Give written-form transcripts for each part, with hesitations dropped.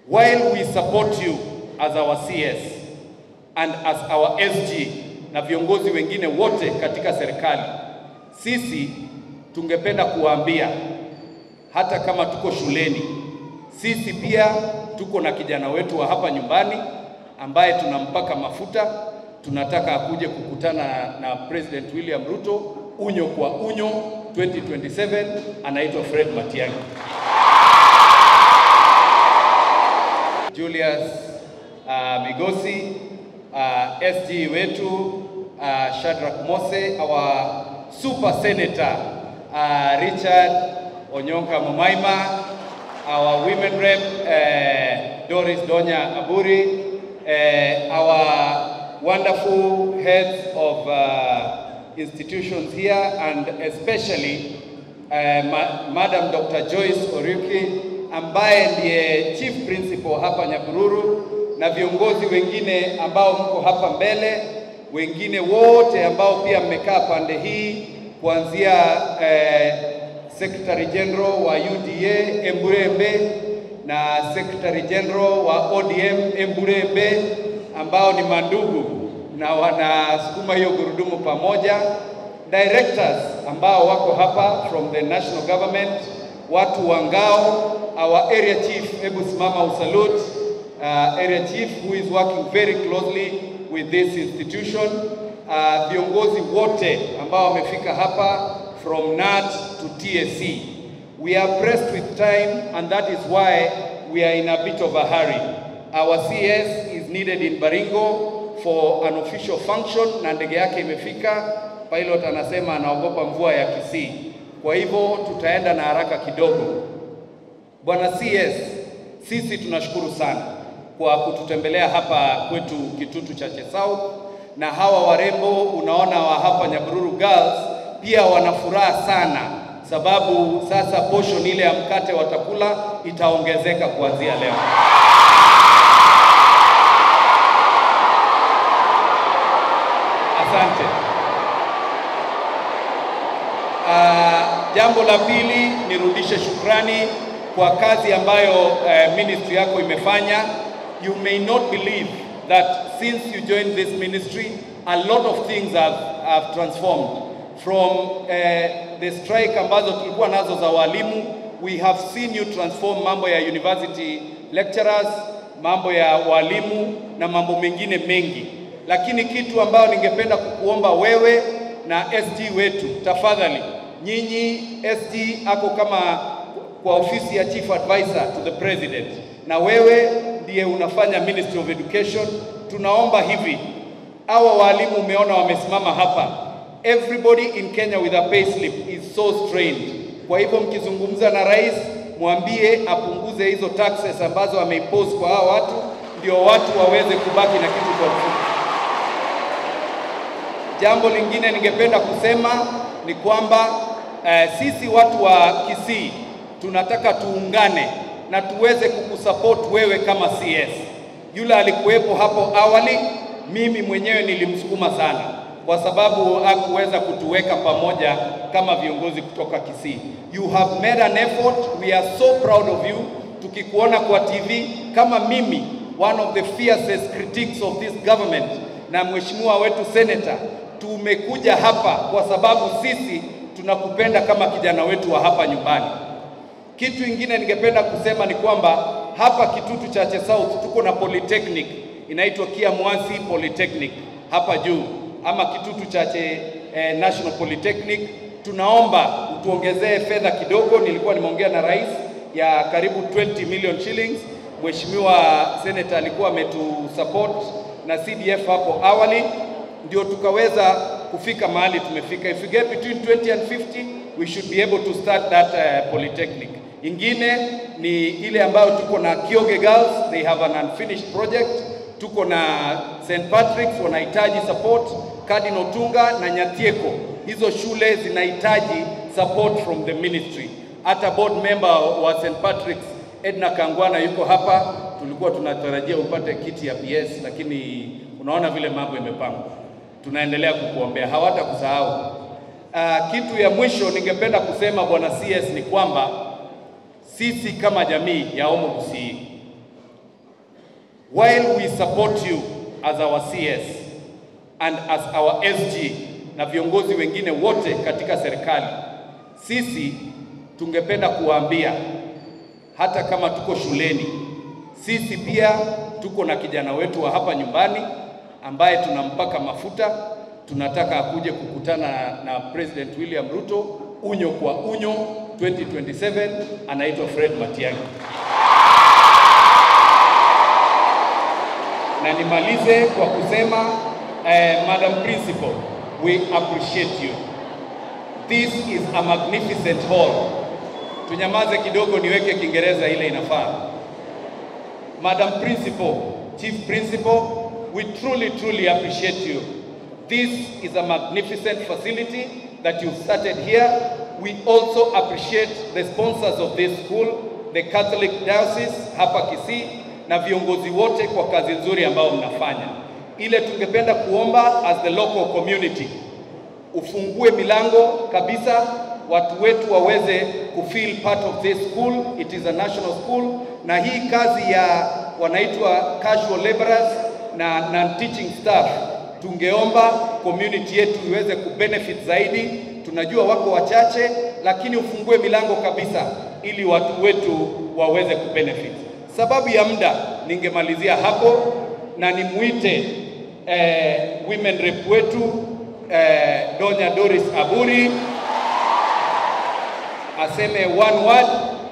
While we support you as our CS and as our SG na viongozi wengine wote katika serikali, sisi tungependa kuwaambia hata kama tuko shuleni, sisi pia tuko na kijana wetu wa hapa nyumbani ambaye tunampaka mafuta. Tunataka akuje kukutana na President William Ruto unyo kwa unyo 2027, anaitwa Fred Matiang'i. Julius Migosi, SG wetu, Shadrack Mose, our super senator, Richard Onyonka Mumaima, our women rep, Doris Donya Aburi, our wonderful heads of institutions here, and especially Madam Dr. Joyce Oriuki ambaye ndiye chief principal hapa Nyabururu, na viongozi wengine ambao mko hapa mbele, wengine wote ambao pia mmekaa pande hii, kuanzia Secretary General wa UDA Emburembe na Secretary General wa ODM Emburembe, ambao ni mandugu na wanasukuma hiyo gurudumu pamoja, directors ambao wako hapa from the national government, watu wa ngao, our area chief, hebu simama usalute, area chief who is working very closely with this institution, viongozi wote ambao wamefika hapa from NAT to TSC. We are pressed with time, and that is why we are in a bit of a hurry. Our CS is needed in Baringo for an official function, na ndege yake imefika. Pilot anasema anaogopa mvua ya Kisii. Kwa hivyo tutaenda na haraka kidogo. Bwana CS, sisi tunashukuru sana kwa kututembelea hapa kwetu Kitutu Chache South, na hawa warembo unaona wa hapa Nyabururu Girls pia wanafuraha sana, sababu sasa portion ile ya mkate watakula itaongezeka kuanzia leo. Asante. Jambo la pili, nirudishe shukrani kwa kazi ambayo ministry yako imefanya. You may not believe that since you joined this ministry, a lot of things have transformed. From the strike ambazo tulikuwa nazo za walimu, we have seen you transform mambo ya university lecturers, mambo ya walimu na mambo mengine mengi. Lakini kitu ambayo ningependa kukuomba wewe na SG wetu, tafadhali, nyinyi SG ako kama kwa ofisi ya Chief Advisor to the President, na wewe ndiye unafanya Ministry of Education, tunaomba hivi, hawa walimu umeona wamesimama hapa, everybody in Kenya with a pay slip is so strained. Kwa hivyo mkizungumza na rais, mwambie apunguze hizo taxes ambazo ameimpose kwa hawa watu, ndio watu waweze kubaki na kitu kwa mfuko. Jambo lingine ningependa kusema ni kwamba sisi watu wa Kisii tunataka tuungane na tuweze kukusupport wewe kama CS. Yule alikuwepo hapo awali, mimi mwenyewe nilimsukuma sana kwa sababu hakuweza kutuweka pamoja kama viongozi kutoka Kisii. You have made an effort, we are so proud of you. Tukikuona kwa TV kama mimi, one of the fiercest critics of this government, na mheshimiwa wetu senator, tumekuja hapa kwa sababu sisi tunakupenda kama kijana wetu wa hapa nyumbani. Kitu ingine ningependa kusema ni kwamba hapa Kitutu Chache South tuko na polytechnic inaitwa Kiamwasi Polytechnic hapa juu, ama Kitutu Chache National Polytechnic. Tunaomba utuongezee fedha kidogo. Nilikuwa nimeongea na rais ya karibu 20 million shillings. Mheshimiwa senator alikuwa ametusupport na CDF hapo awali, ndio tukaweza kufika mahali tumefika. If we get between 20 and 50, we should be able to start that polytechnic. Ingine ni ile ambayo tuko na Kioge Girls, they have an unfinished project. Tuko na St. Patrick's wanahitaji support, Cardinal Tunga na Nyatieko. Hizo shule zinahitaji support from the ministry. Hata board member wa St. Patrick's Edna Kangwana yuko hapa. Tulikuwa tunatarajia upate kiti ya PS, lakini unaona vile mambo imepangwa. Tunaendelea kukuombea, hawatakusahau. Kitu ya mwisho ningependa kusema Bwana CS ni kwamba sisi kama jamii ya Omo Gusii While we support you as our CS and as our SG na viongozi wengine wote katika serikali, sisi tungependa kuwaambia hata kama tuko shuleni, sisi pia tuko na kijana wetu wa hapa nyumbani ambaye tunampaka mafuta. Tunataka akuje kukutana na President William Ruto unyo kwa unyo 2027, anaitwa Fred Matiang'i. Na nimalize kwa kusema Madam Principal, we appreciate you. This is a magnificent hall. Tunyamaze kidogo niweke Kiingereza ile inafaa. Madam Principal, Chief Principal, we truly, truly appreciate you. This is a magnificent facility that you've started here. We also appreciate the sponsors of this school, the Catholic Diocese hapa Kisii, na viongozi wote kwa kazi nzuri ambayo mnafanya. Ile tungependa kuomba as the local community, ufungue milango kabisa, watu wetu waweze kufeel part of this school. It is a national school, na hii kazi ya wanaitwa casual laborers na non-teaching staff, tungeomba community yetu iweze kubenefit zaidi. Tunajua wako wachache, lakini ufungue milango kabisa ili watu wetu waweze kubenefit. Sababu ya muda ningemalizia hapo na nimuite women rep wetu Donya Doris Aburi aseme one word,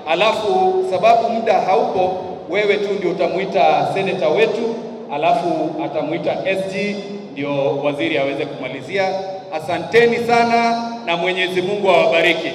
alafu sababu muda haupo, wewe tu ndio utamuita senator wetu, alafu atamuita SG ndio waziri aweze kumalizia. Asanteni sana na Mwenyezi Mungu awabariki.